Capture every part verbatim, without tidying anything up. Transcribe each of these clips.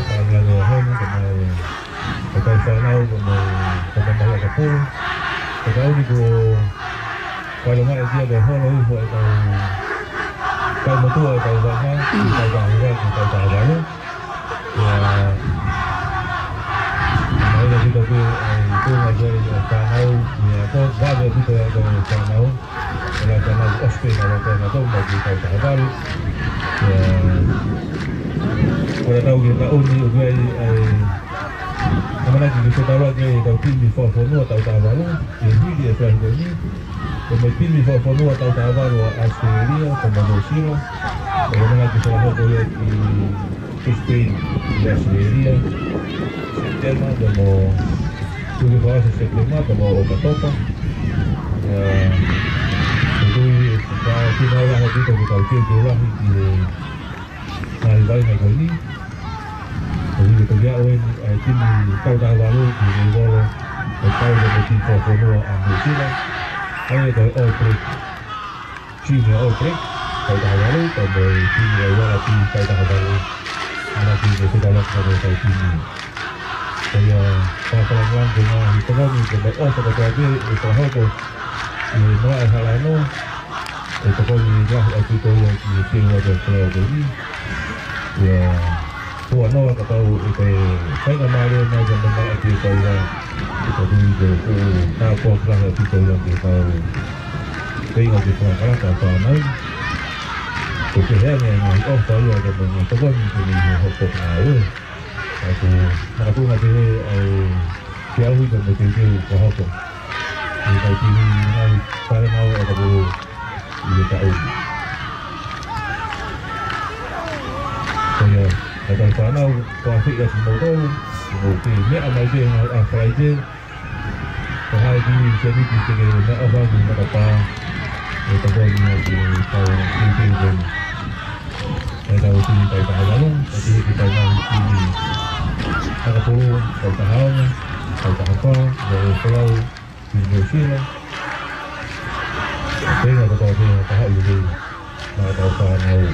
Ka langa e honi, ka mai, ka kai fānau, ka mai, ka mai mai ka pulu. Ka tau ni ko, ka lo mai kia ka holo i ko e kau, kau motua e kau vanga, kau vanga, kau vanga. Ia, mai na kita ke, ai, ko nga ke, ia, fānau, ia, ko, vale kita, ia, kau fānau. Ia, fānau, ospē, na, na, na, na, na, ki kau taha valu. Ia, ko e tau ki he taʻu ni, ʻoku ʻi ai, ai, ʻamanaki ke fetaulaki e kau timi fakafonua tau taha valu, ʻi he hili e flahi ko eni. Ko e timi fakafonua tau taha valu ʻa ʻAositelēlia, ko Nuʻusila. ʻOku ʻamanaki ke fakahoko ia ki Brisbane, ʻi ʻAositelēlia. Sepitema, pea mo, tuku fakaʻosi Sepitema, pea mo ʻOkatopa. Ia, ko e tui, ka tuna lahi ʻaupito ke tau teuteu lahi ki he ngaahi vaʻinga ko eni. Ko e tui ko ia ʻo e, ʻa e timi tau taha valu, ki he volo, ʻo tau le mo timi fakafonua ʻa Nuʻusila. ʻA ia ko e All Black. Timi All Black, tau taha valu, tau mo e timi Laumālie, tau taha valu. Mana ki he fetaulaki mo e tau timi. Ko ia, fakalangilangi ke ngaahi tokoni, ke mai ʻofa kotoa pē, ʻe fakahoko, ʻi he malaʻe hala ʻana, ʻe tokoni lahi ʻaupito ia ki he teu atu ʻa e folau ko eni. Ia, Huanoa ka tau ʻi he faingamālie mai ka mena ʻa e pia kai la. Ka tui ko e ʻū tāpuaki lahi ʻaupito ia ke tau feinga ke fakakalaka fānau. Ko e kehe ange ngaahi ʻofa ia ka mena tokoni ke ne hoko ngāue. Ka ko e makatuʻunga pehē ʻa e kiʻi ʻaho ko e teuteu ka hoko. ʻI he kau timi ngaahi fale mau ʻa ka pulu ʻi he taʻu. Ko ia, ka tau fānau, ko e fiʻi ʻa kimoutolu, ko e meʻa mai pē ngaahi ʻaho Falaite, ko hai ki ni se ni ki te ke meʻa ʻofa ki matapā, ʻe tokoni ʻa ki tau ki te ke. ʻE tau timi tau taha valu, ʻe tau timi tau taha valu. ʻA ka pulu, tau taha ono, tau taha fā, ʻe folau, ki Nuʻusila. Pea ka tau pē ka haʻu lelei. Maʻa tau fānau.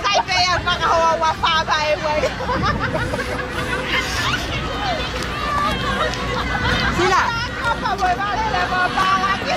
Sai pē ia fakahoa ua fava e wai. Sila. Apa mo e vale le mo palaki.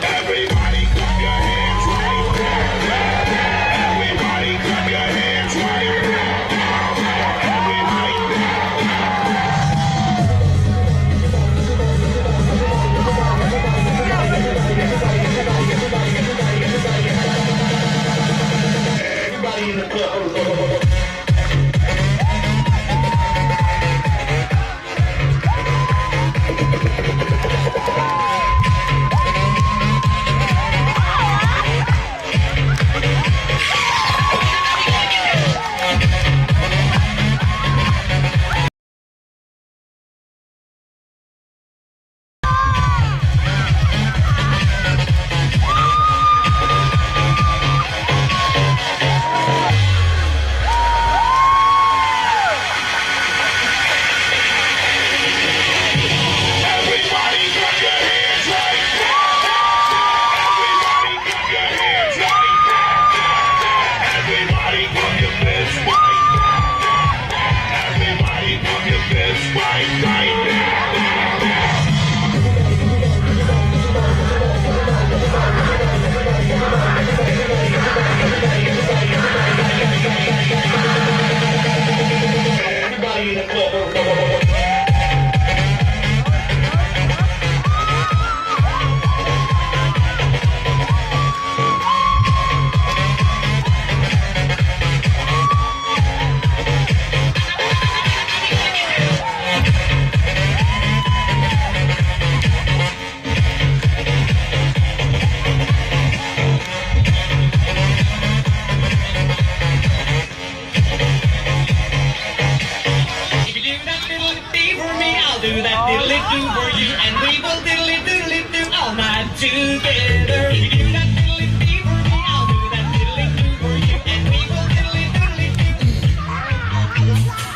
Everybody clap your hands right there. Everybody clap your hands right there. Everybody clap. Everybody in the club. Together. If you do that diddly do for me, I'll do that diddly do for you, and we will diddly doodly do.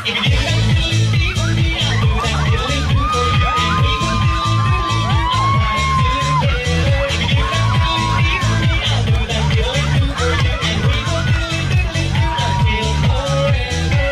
If you do that diddly do for me, I'll do that diddly do for you, and we will diddly doodly do. All right, together. If you do that diddly do for me, I'll do that diddly do for you, and we will diddly doodly do until forever.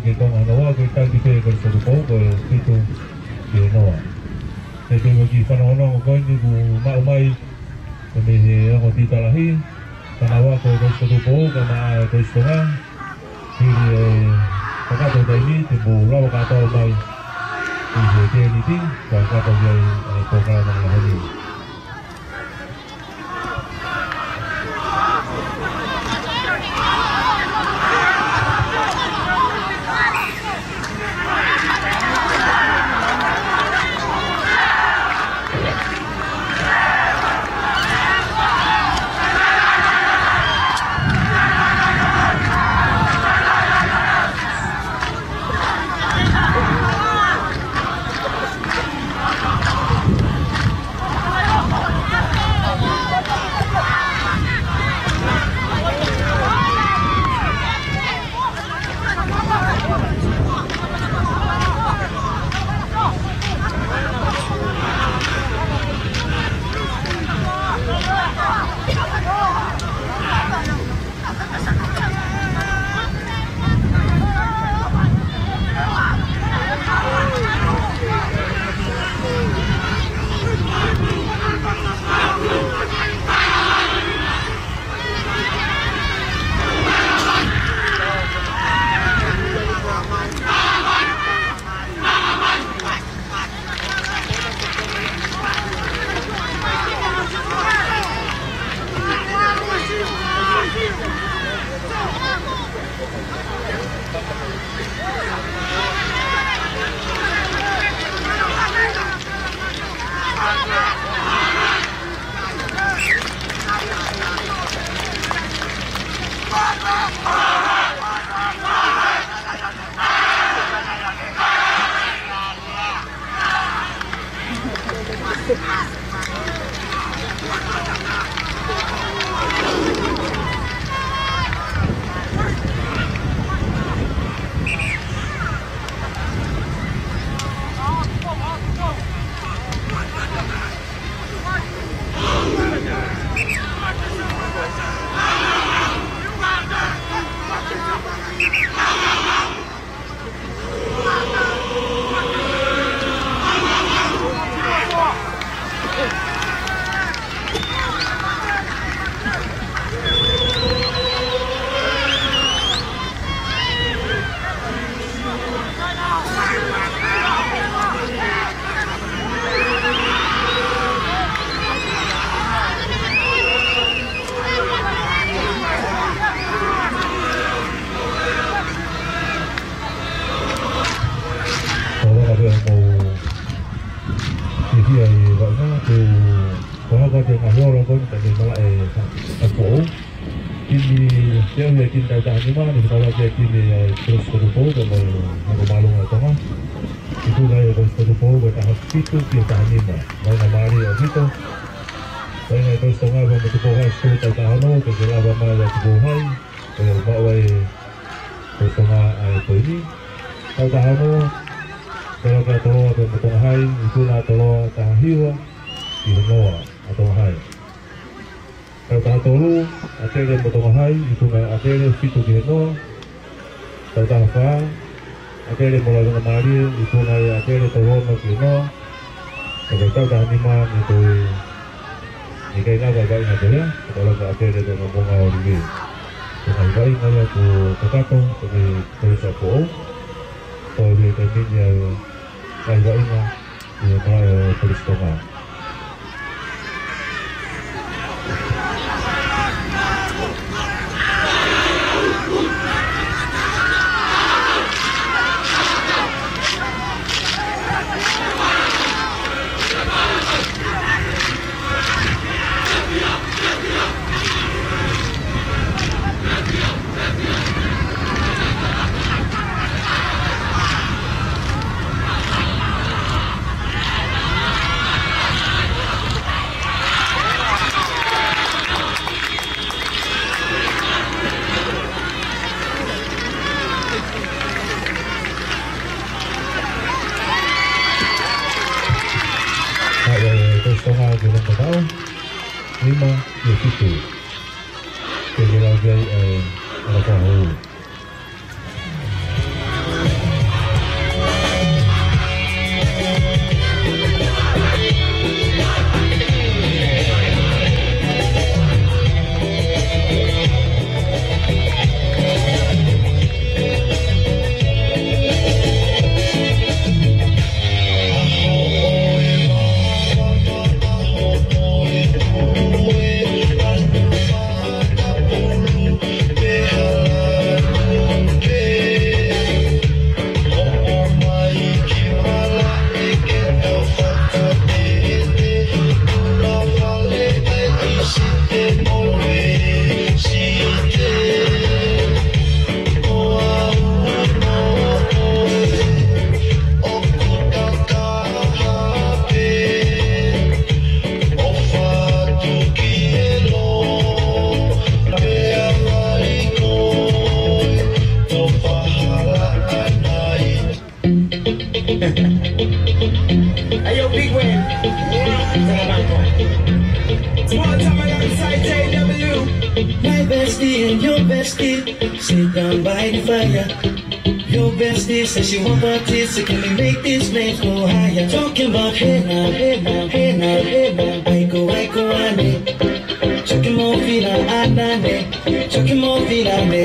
Ke Tonga noa, ke taki pē Kolisi Tupou, ko e fitu ki he noa. He pē mo e kiʻi fanongonongo ko eni kuo maʻu mai, ko e mei he ongo tita lahi, fanongonongo ko e Kolisi Tupou, kae ʻumaʻā e Kolisi Tonga, hili e kakato taimi, te mou lava kātoa mai, ʻi he tēniti, kua kakato ki ai, e polokalama ʻo e ʻaho ni. Tau laka pē ʻo mou fiefia ʻi he vaʻinga, ko e hoko atu e ngaahi ola ko eni, ka ne malaʻe ʻa Foʻou. Timi, teʻeki ai timi taha taha nima, ne fekauʻaki e timi ʻa e Kolisi Tupou, pea mo e Ako Māʻolunga ʻo Tonga. ʻIkuna ʻa e Kolisi Tupou, ko e taha fitu ki he taha nima. Vaʻinga mālie ʻaupito. Vaʻinga e Kolisi Tonga, pea mo Tupou High School, taha taha ono, ke ke lava mai ʻa Tupou High, ke maʻu ai Kolisi Tonga ʻa e poini. Taha taha ono, Toloa ʻa Toloa pea mo Tonga High, ʻikuna ʻa Toloa taha hiva ki he noa ʻa Tonga High. Taha taha tolu, ʻAtele mo Tonga High, ʻikuna ʻa ʻAtele fitu ki he noa. Taha taha fā, ʻAtele mo Lavengamālie, ʻikuna ʻa ʻAtele tolu ono ki he noa. Pea ko e taha taha nima ne toe, ne ʻikai ngata e vaʻinga ko ia, ko e laka ʻa ʻAtele pea mo Moʻunga ʻŌlivē. Ko e ngaahi vaʻinga ia kuo kakato, ko e Kolisi ʻa Foʻou. Ko e taimi ni ʻa e ngaahi vaʻinga, ʻi he malaʻe ʻo e Kolisi Tonga. Hā, ʻe, Kolisi Tonga ki he longoaʻa, nima ki he fitu. Ke ke lau ki ai, ʻe, ʻa e fakahū. My bestie and your bestie sit down by the fire. Your bestie says she want parties, so can we make these flames go higher? Talking about hey now, hey now, hey now, hey now. Aiko, aiko, ane. Chucky mo fila anane. Chucky mo fila ne.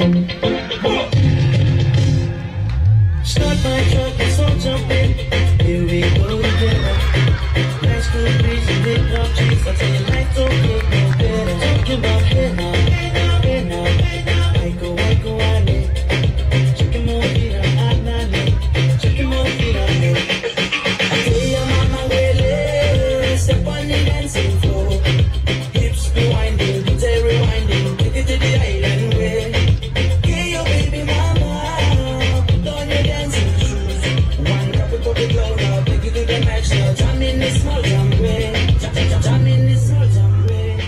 Start my truck, let's all jump in. Here we go together. Let's go crazy, big pop trees. I tell you, life don't get no better. Talking about hey now, hey now, hey now, hey now. Aiko, aiko, ane. Chucky mo fila anane. Chucky mo fila ne. Atea mama wele, step on the dancing floor. Hips be winding, booty rewinding, take it to the island way. Get your baby mama, put on your dancing shoes. One drop it, pop it low now, take it to the max now. Jam in the small jam way, jam, jam, jam, jam in the small jam way.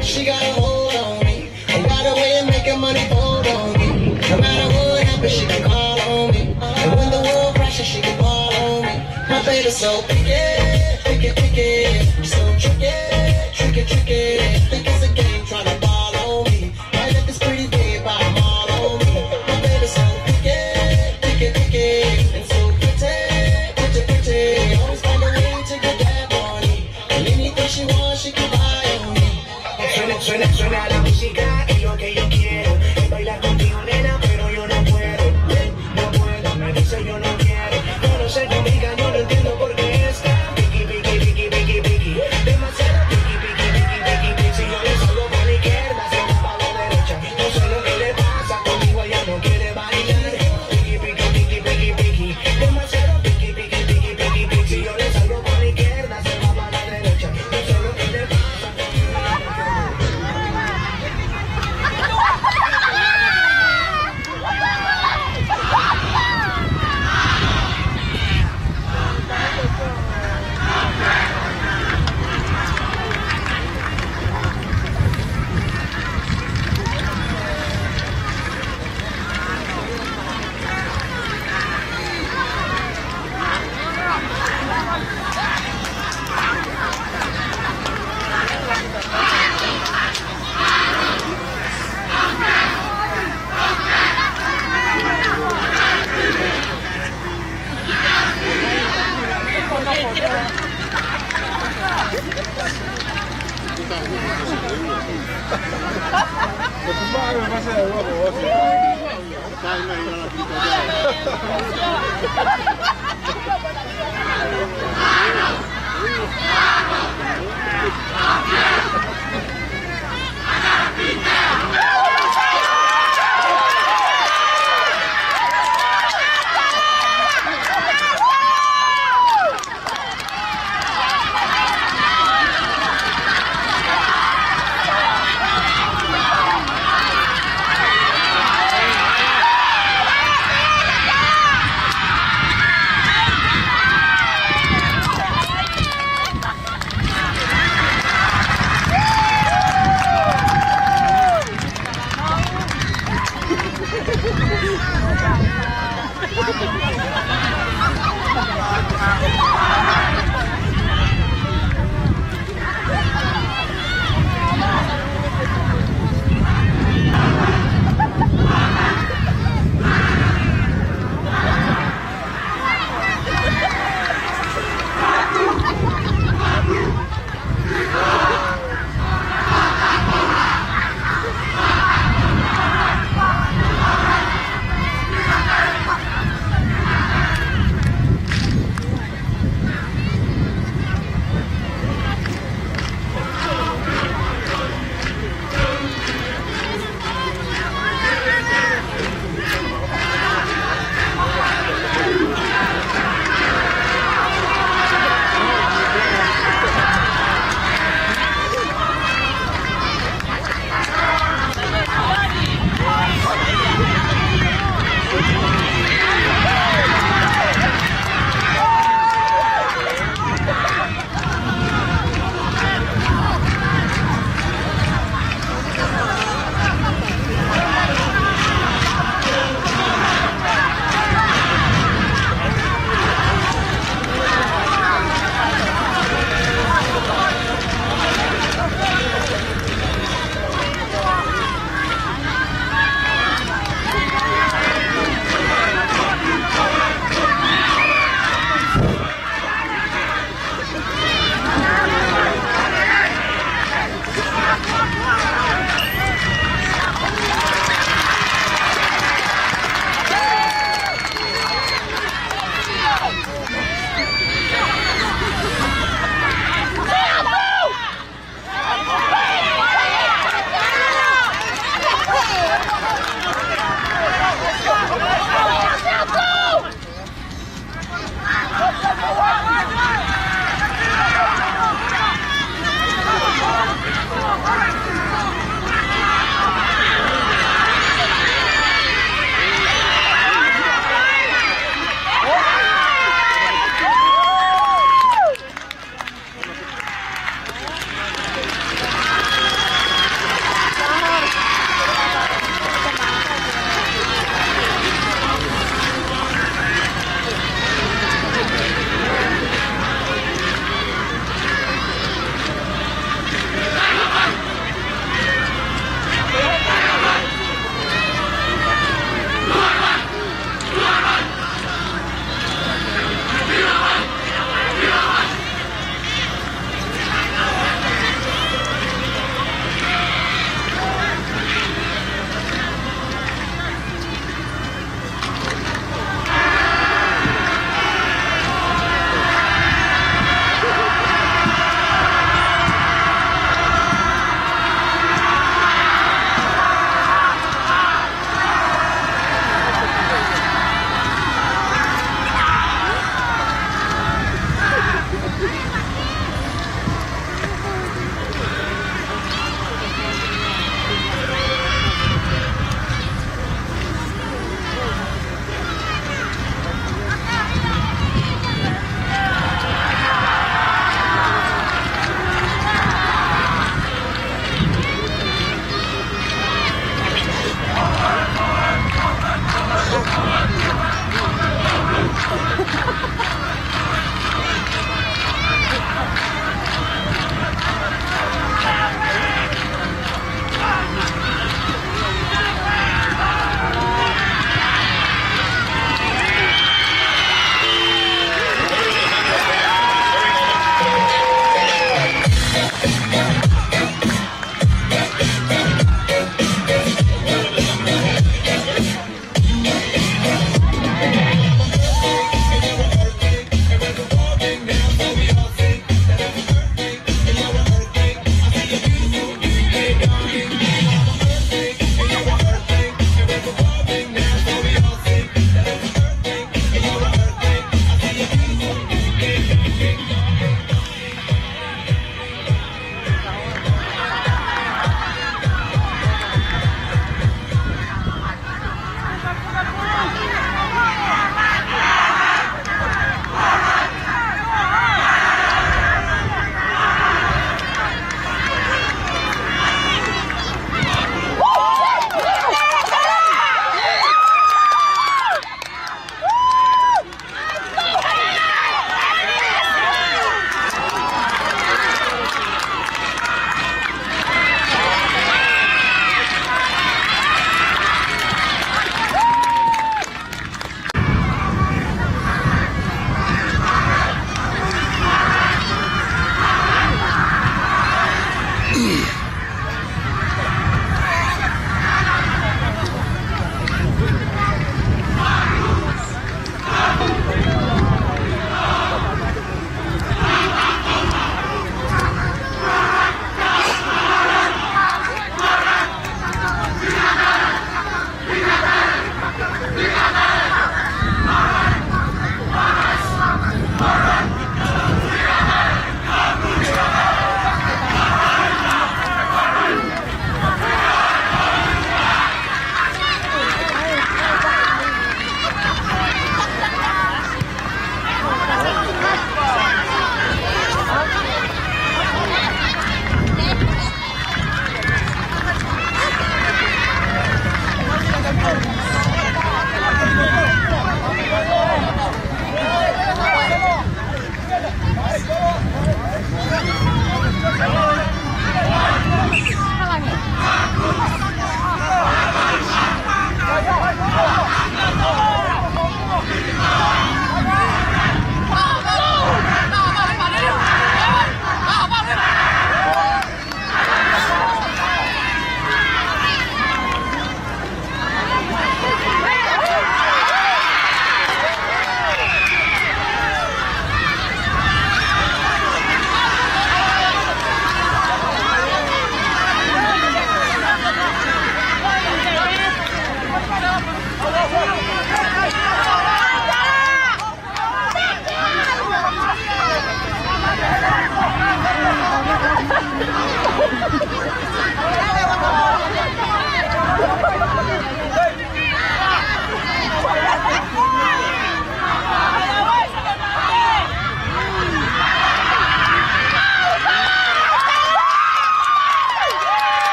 She got a hold on me. I got a way of making money fold on me. No matter what happens, she can call on me. And when the world crashes, she can call on me. My baby's so picky, picky, picky. So tricky, tricky, tricky. Think it's a game trying to ball on me. My life is pretty big, but I'm all on me. My baby's so picky, picky, picky. And so pretty, pretty, pretty. Always find a way to get that money. And anything she wants, she can buy on me. Suena, suena, suena la música, es lo que yo quiero. Es bailar contigo, nena, pero yo no puedo. No puedo, me dice yo no quiero. Yo no sé tu amiga, yo no entiendo por qué está picky, picky, picky, picky, picky. Demasiado picky, picky, picky, picky, picky. Si yo le salgo por la izquierda, se va para la derecha. No sé lo que le pasa, conmigo ella no quiere bailar. Picky, picky, picky, picky, picky. Demasiado picky, picky, picky, picky, picky. Si yo le salgo por la izquierda, se va para la derecha. No sé lo que le pasa.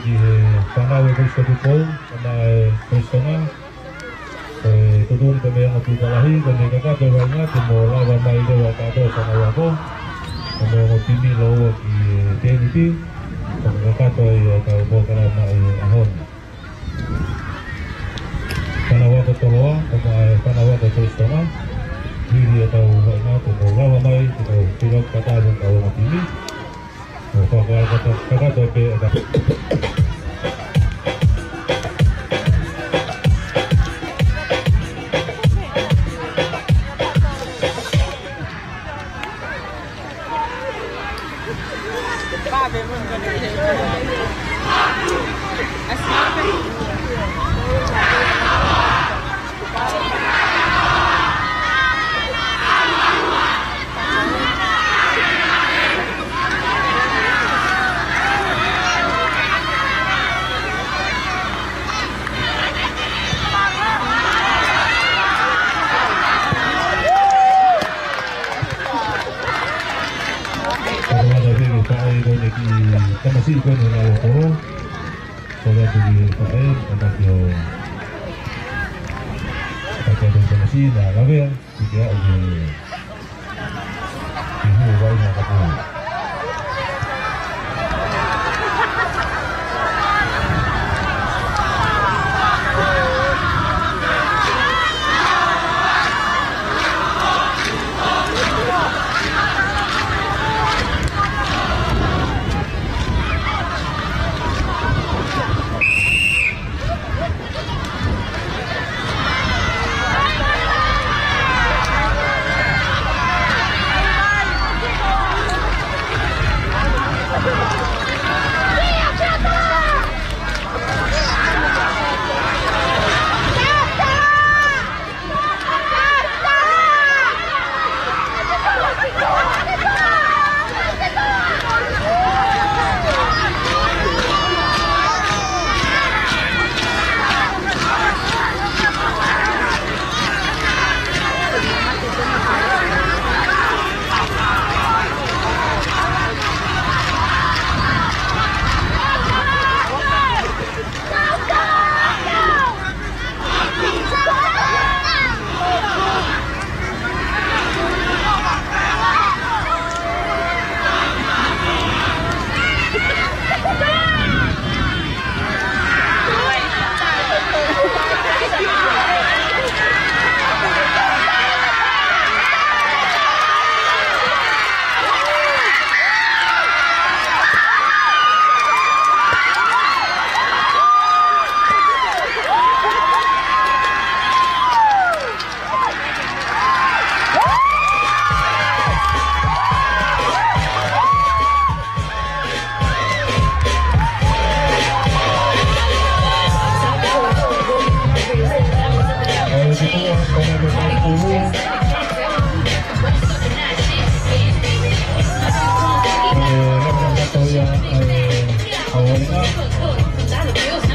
ʻI he fānau ʻa e Kolisi Tupou, ʻa e Kolisi Tonga, ʻe tuʻutuʻuni pē mei he ongo tuʻuta lahi, ko e meʻa kakato ʻe vaʻinga, ke mou lava mai leva kātoa fānau ako, ko e meʻa ongo timi lōua ki he T N P, ko e meʻa kakato ʻi hotau polokalama ʻi he ʻaho ni. Fānau ako Toloa, ko e fānau ako Kolisi Tonga, hili ʻetau vaʻinga, ke mou lava mai, ke mou pila kata mo hotau ongo timi. ʻO fakakakato, kakato pē ʻetau Kau ʻoatu e faʻē ko eni ki he tamasiʻi ko eni ʻo e lau kolo. Kole atu ki he faʻē, ʻo ʻomai ki he faʻē ko e tamasiʻi naʻa lavea, ʻi he ʻaho ni. ʻI he vaʻinga ka pau.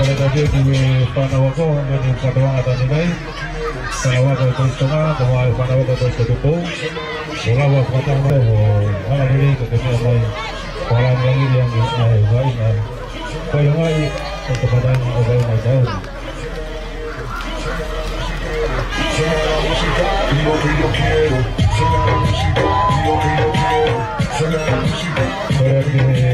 Kole atu ki he fānau ako, mei he kātoanga tani mai. Fānau ako Kolisi Tonga, kae ʻumaʻā e fānau ako Kolisi Tupou. ʻO lava fakataha mai ʻo hanga lelei ke ke meʻa mai. Ko e lāngilangi ange ʻa e vaʻinga. Ko e langi ʻo e tokanga ʻo e vaʻinga ʻi he taʻu ni. Kole atu ki he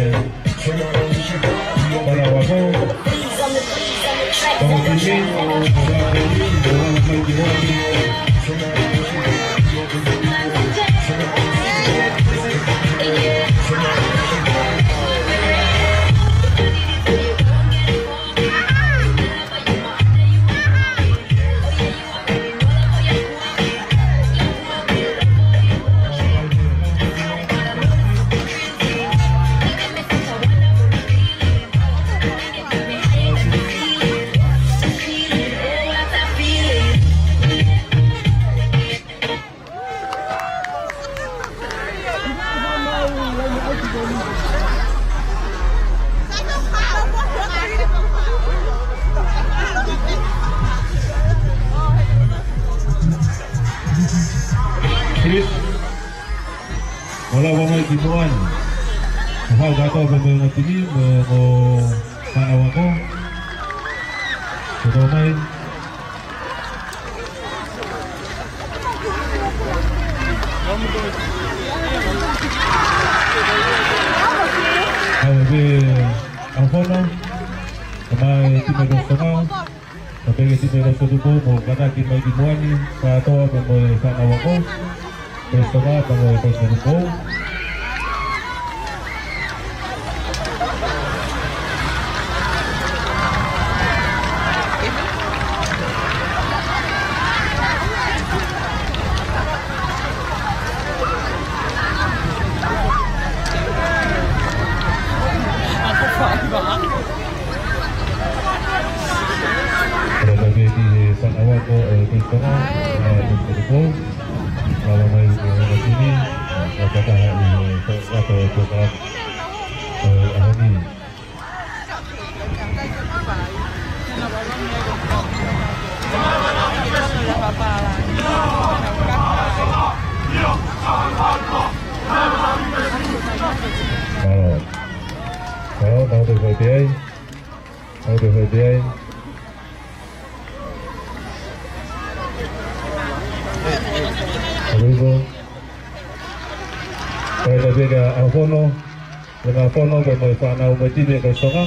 Chris, ʻo lava mai ki muʻa ni. Ka hau kātoa pē mei he ongo timi, mei he ongo Fānau ako. Kotoa mai. Kae pehē ʻa Fono, kae ʻumaʻā e timi Kolisi Tonga, kae pehē ki he timi Kolisi Tupou, mou kātaki mai ki muʻa ni, kātoa pē mo e fānau ako. Kolisi Tonga pea mo e Kolisi Tupou. Pea pehē ki he fānau ako ʻo e Kolisi Tonga, ʻa e Kolisi Tupou. Lava mai ki he ʻaho ni, ʻa e kātaki ʻi he fakaʻato ʻo e polokalama ʻo e ʻaho ni. Mālō. Mālō, tau toe fai pē ai. Tau toe fai pē ai. Halo iho. Kae pehē kia ʻAhofono, ʻa Fono pea mo e fānau mo e timi ʻa Kolisi Tonga,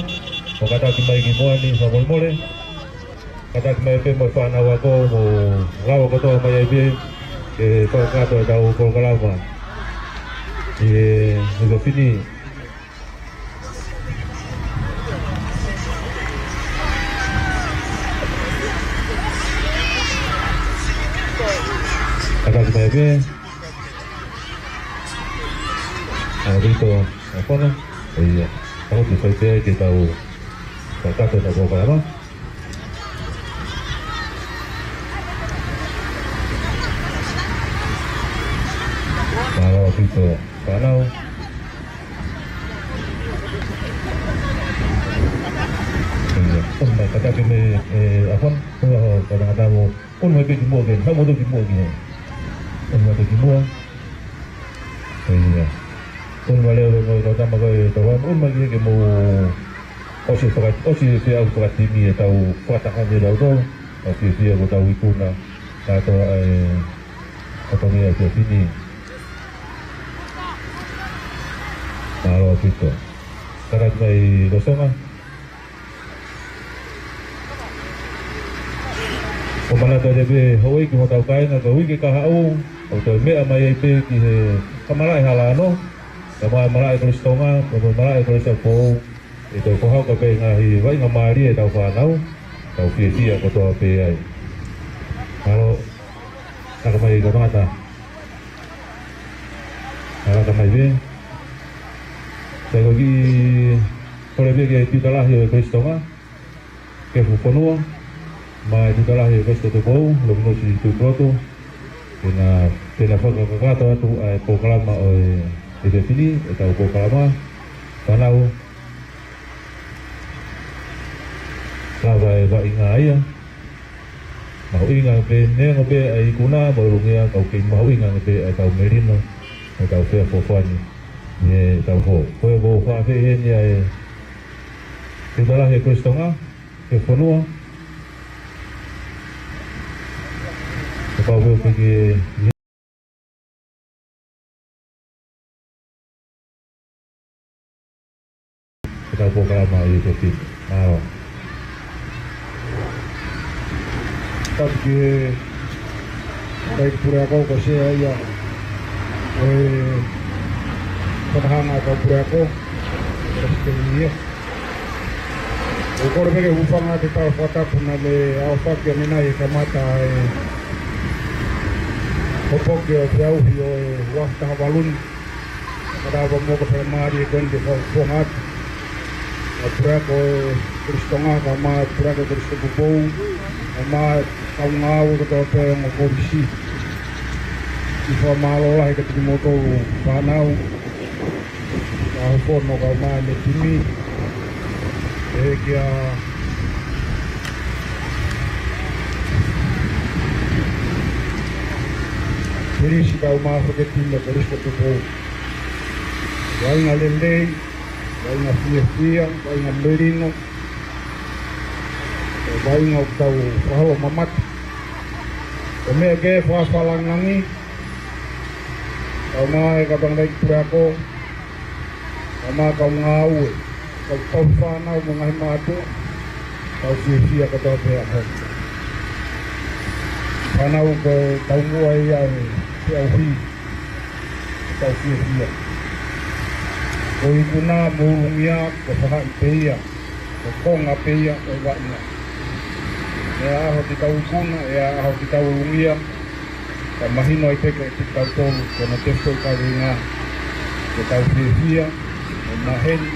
ʻo kātaki mai ki muʻa ni fakamolemole. Kātaki mai pē mo e fānau ako, mou lava kotoa mai ai pē, ke fakakakato ʻetau polokalama ʻi he efiafi ni. Kātaki mai pē. ʻA e rito ʻa Fono. ʻIo. Tau toe fai pē ai ke tau fakakakato ʻetau polokalama. Mālō ʻaupito fānau. ʻIo, ʻoku mai kātaki mai, ʻe, ʻa Fono, ʻoku ʻi ai hoʻo tangata mo, ʻoku mai pē ki muʻa ke, haʻu moutolu ki muʻa ki hē. ʻOku mai pē ki muʻa. ʻIo. ʻOku mai leva mo e kau tama ko e tau ʻoku mai ki hē ke mou ʻosi faka-, ʻosi feʻauhi fakatimi ʻetau fakatahataha ʻetau tolo. Tau fiefia ko ʻetau ikuna kātoa ʻa e, kātoa mai ʻa e efiafi ni. Mālō ʻaupito. Kātaki mai Kolisi Tonga. ʻOku manatu ʻa e pē houʻeiki mo hotau kāinga ko e uike kahaʻu, ʻoku toe meʻa mai ai pē ki he kamalaʻi hala ano, kamalaʻi Kolisi Tonga, mo e kamalaʻi Kolisi Tupou, ʻi he toe fakahoko ai pē ngaahi vaʻinga mālie ʻetau fānau, tau fiefia kotoa pē ai. Mālō, laka mai kau tangata. Laka mai pē. Sai ko e kiʻi kole pē ki he tiuta lahi ʻo e Kolisi Tonga, Kefu Fonua, mo e tiuta lahi ʻo e Kolisi Tupou, Lominusi Tuʻipulotu, ke na, ke na fakakakato atu ʻa e polokalama ʻo e, ʻo e efiafi ni, ʻetau polokalama, fānau, lava e vaʻinga ia. Mahuʻinga pē, neongo pē ʻa e ikuna, mālōlō ia, ka ʻoku kei mahuʻinga pē ʻa e kau melino, ʻa e kau feʻofoʻofani, ʻi heʻetau hō. Ko e ʻoku ou fakaafeʻi heni ʻa e tiuta lahi ʻo e Kolisi Tonga, Kefu Fonua. Kapau pē ʻoku ke ke tau polokalama ʻi he efiafi ni. Mālō. Tau ki he, kai pule ako ko e sea ia ʻo e fakahanga ʻa e kau pule ako, ʻo e siteini ia. ʻOku kole pē ke u hūfanga atu he fakatapu naʻe aofaki ʻanenai he kamata ʻa e hopoki ʻo e feʻauhi ʻo e ua afe taha valu ni. Kamata ʻa e moko fale mālie ko eni ke fakafofonga atu ʻa e pule ako ʻo e Kolisi Tonga, kae ʻumaʻā e pule ako ʻo e Kolisi Tupou, kae ʻumaʻā e kau ngāue kotoa pē ʻa e ongo kolisi. Kiʻi fakamālō lahi kiate kimoutolu fānau, ʻa Fono kae ʻumaʻā ʻene timi, ʻe kia Pilisi kae ʻumaʻā foki e timi ʻa e Kolisi Tupou. Vaʻinga lelei, vaʻinga fiefia, vaʻinga melino, Vaʻinga ʻoku tau fakaholo mamata. Ko e meʻa ke fakafalangani, kae ʻumaʻā e kau tangataʻeiki puleako, kae ʻumaʻā e kau ngāue, kau tau fānau mo e ngaahi mātuʻa, tau fiefia kotoa pē he ʻaho ni. Fānau, ko e taumuʻa ia ʻo e feʻauhi, tau fiefia. Ko e ikuna mo e ulungia, ko e faʻahi pē ia, ko e konga pē ia ʻo e vaʻinga. ʻE ʻaho te tau ikuna, ʻe ʻaho te tau ulungia, kae mahino ai pē kiate kitautolu, ko hono tefitoʻi kaveinga, ke tau fiefia, ʻo maheni,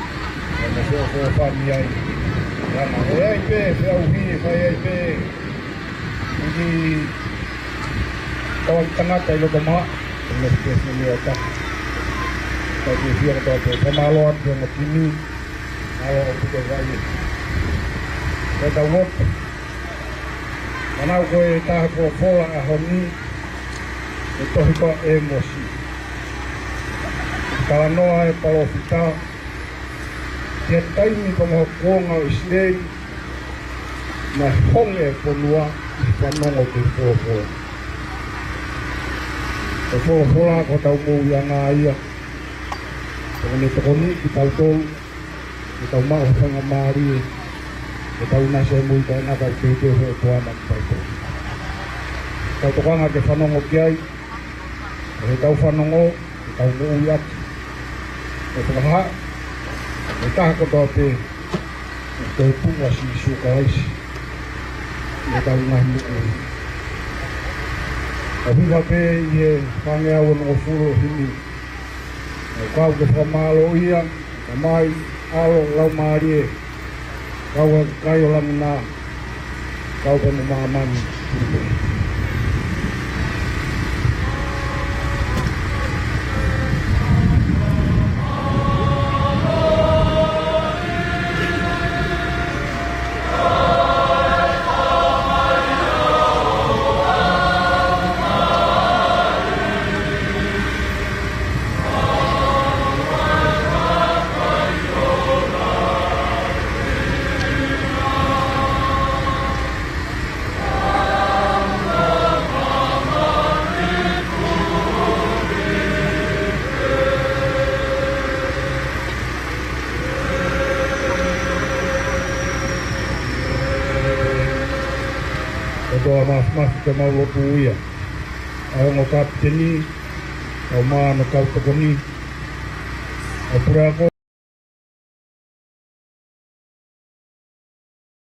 ʻo feʻofoʻofani ai. Lana, ʻe ʻi ai pē feʻauhi, ʻe fai ai pē, ʻi he tauʻaki tangata ʻi loto maʻa, ʻo ne fiefia ni ʻo taha. Tau fiefia kotoa pē, fakamālō atu ki he ongo timi, ʻa ʻo puke vai. Ko e tau ot. Manau ko e taha folofola ʻaho ni, ʻi he tohi ko ʻĒmosi. Talanoa e palōfita, ki he taimi ko ē mo e kuonga ʻo ʻIsileli, naʻe honge e fonua ʻi he fanongo ki he folofola. Ko e folofola ko hotau moʻuiʻanga ia. Ko ʻene tokoniʻi kitautolu, ke tau maʻu ha faingamālie, ke tau nasa moʻui taʻengata ʻoku teuteu he ʻOtua mo e Paipeli. Tau tokanga ke fanongo ki ai, ʻi heʻetau fanongo, ke tau moʻui ʻaki. Ko e fakahā, ʻe taha kotoa pē, ko e tuʻu ʻa Sīsū Kalaisi, ʻi heʻetau ngaahi moʻui. ʻOku ʻi ai pē ʻi he fāngeau onongofulu ʻo e himi, ʻoku kau ke fakamālō ia, Tamai, ʻAlo, Laumālie, kau ai e kakai ʻo langi na, kau pē mo māmani. ʻOtua Māfimafi, te mau lotu ia. ʻA e ongo kapiteni, kae ʻumaʻā hono kau tokoni, ʻa e puleako,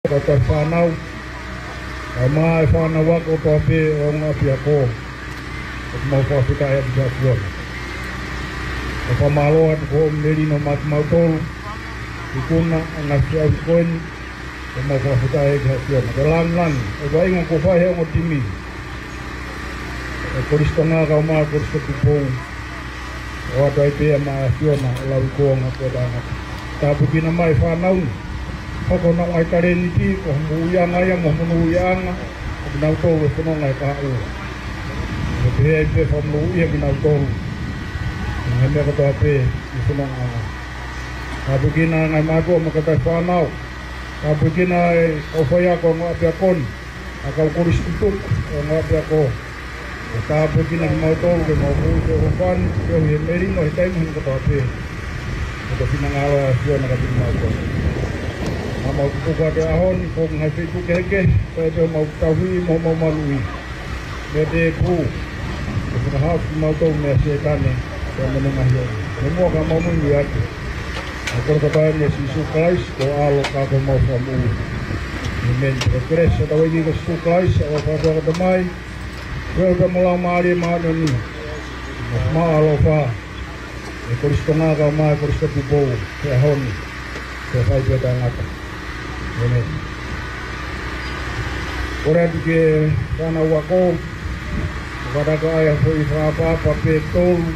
kae ʻumaʻā e fānau, kae ʻumaʻā e fānau ako kotoa pē ʻo e ongo ʻapiako, ʻoku mau fakafetaʻi atu ki he ʻAfiona. ʻOku fakamālō atu ko e melino maʻa kimautolu, ikuna ʻa e ngaahi feʻauhi ko eni, ʻoku mau fakafetaʻi ki he ʻAfiona. Ko e lāngilangi ʻo e vaʻinga kuo fai ʻe he ongo timi, ʻe Kolisi Tonga kae ʻumaʻā e Kolisi Tupou, ʻoatu ai pē ia maʻa e ʻAfiona ʻo lauikuonga ki he taʻengata. Tāpuekina mai e fānau ni, hoko honau ngaahi talēniti ko ha moʻuiʻanga ia mo ha monūʻiaʻanga ʻo kinautolu ʻe fononga he kahaʻu. Ke pehē ai pē fakamoʻui ʻa kinautolu ʻi he meʻa kotoa pē ʻi he fonongaʻanga. Tāpuekina e ngaahi mātuʻa mo e kakai fānau. Tāpuekina e kau faiako ʻo e ongo ʻapiako ni, ʻa e kau kolisi tutuku ʻo e ongo ʻapiako. ʻO tāpuekina kimautolu ke mau moʻui feʻofoʻofani, ke ʻomi e melino he taimi ni kotoa pē, ʻi he finangalo ʻo e ʻAfiona kiate kimautolu. Naʻa mau tutuku atu he ʻaho ni, ko e ngaahi feituʻu kehekehe, pea ʻi heʻemau tauhi mo homau maluʻi, mei he tēpū, ke fakahaofi kimautolu meia Sētane, pea mo ʻene ngaahi ʻomi. Ke muʻa ka mau muimui atu. ʻA e kole kotoa ia meia Sīsū Kalaisi, ko e ʻAlo ka ko homau Fakamoʻui. ʻĒmeni. Ko e kelesi ʻa hotau ʻEiki ko Sīsū Kalaisi, ʻa e ʻofa ʻa e ʻOtua ko e Tamai, feohi pea mo e Laumālie Māʻoniʻoni, mo e ʻaloʻofa ʻa e Kolisi Tonga kae ʻumaʻā e Kolisi Tupou, he ʻaho ni, pea fai pē ʻo taʻengata. ʻĒmeni. Kole atu ki he fānau ako, ʻo fakataha ai ha foʻi fakaʻapaʻapa pē ʻe tolu,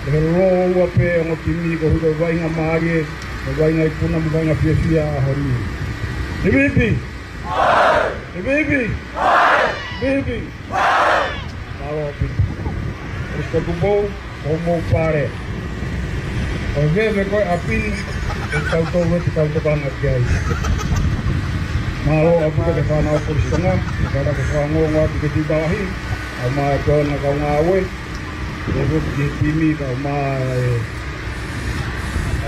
ʻi he lōua pē ʻa e ongo timi koeʻuhi ko e vaʻinga mālie, mo e vaʻinga ikuna mo e vaʻinga fiefia ʻo e ʻaho ni. Hipi hipi! Hipi hipi! Hipi hipi! Mālō ʻaupito. Kolisi Tupou, ko homou pale. Ko e veve ko ē ʻapi ni, ʻe tautolu ʻe te tau tokanga ki ai. Mālō ʻaupito ki he fānau Kolisi Tonga, kātaki ke fakaongoongo atu ki he tita lahi, ʻa e maʻa e peona kaungāue, ʻo e timi, kae ʻumaʻā e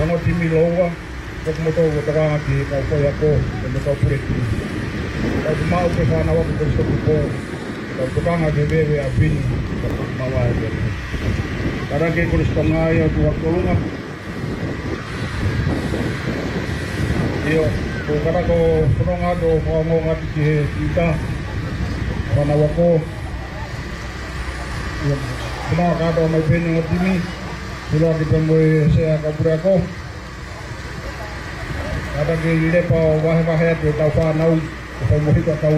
ongo timi lōua, ko kimoutolu ʻoku tokanga ki he kau faiako, mo e kau puletimi. Kau tau maʻu pē fānau ʻa Kolisi Tupou, kau tokanga ki he veve ʻa Pini, kau tau maʻu ai pē. Kātaki Kolisi Tonga ia ʻo tuʻu ʻi tolunga. ʻIo, ko e kātaki ʻo fononga atu ʻo fakaongoongo atu ki he tita, fānau ako. ʻIo, fononga kātoa mai pē ʻa e ongo timi, ʻiloa ki pē mo e sea kau puleako. Kātaki lepa ʻo vahevahe atu ʻetau fānau, ʻo fai mo hiko ʻetau